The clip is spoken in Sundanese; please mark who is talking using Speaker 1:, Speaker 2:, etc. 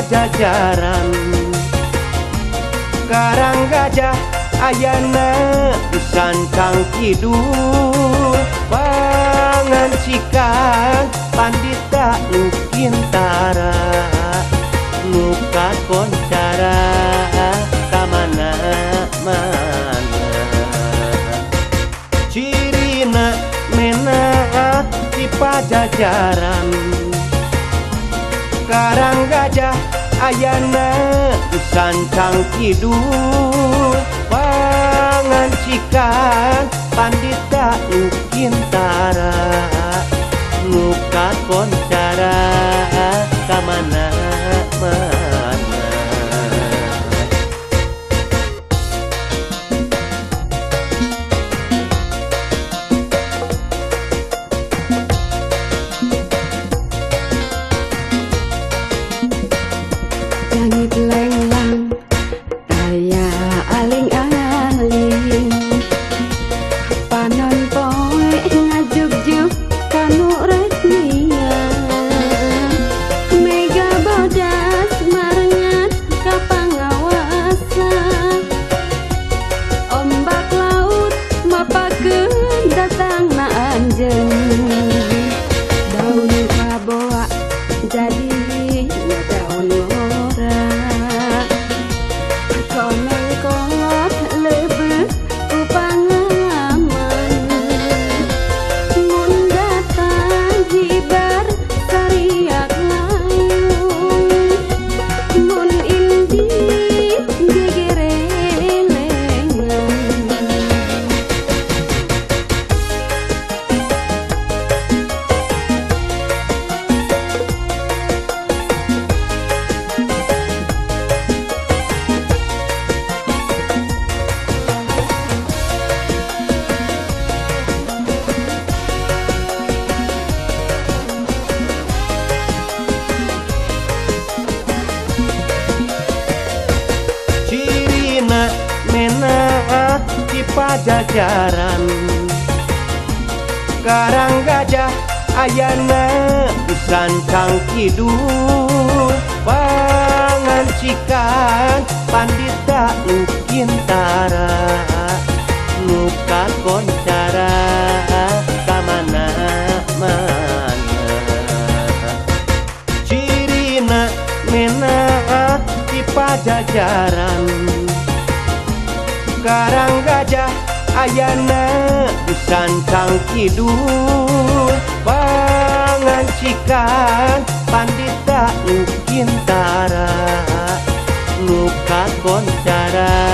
Speaker 1: Pajajaran. Karang Gajah ayana di Sancang Kidul, pangancikan pandita nu kintara, nu kakoncara ka mana-mana. Cirina menak di Pajajaran. Karang Gajah ayana di Sancang Kidul, pangancikan pandita nu kintara, nu kakoncara ka mana-mana.
Speaker 2: Langit lenglang daya aling-aling, panon poe ngajugjug kanu rek niat, mega bodas marengat ka pangawasa, ombak laut mapakeun datangna anjeun, daun kaboa jadi daun ora. Koneng kolot leubeut ku pangalaman, mun datang hibar sariak layung, mun indit gegerelengan.
Speaker 1: Cirina menak di Pajajaran. Karang Gajah ayana di Sancang Kidul, pangancikan pandita nu kintara, nu kakoncara ka mana-mana. Cirina menak di Pajajaran. Karang Gajah ayana di Sancang Kidul, pangancikan pandita nu kintara, nu kakoncara.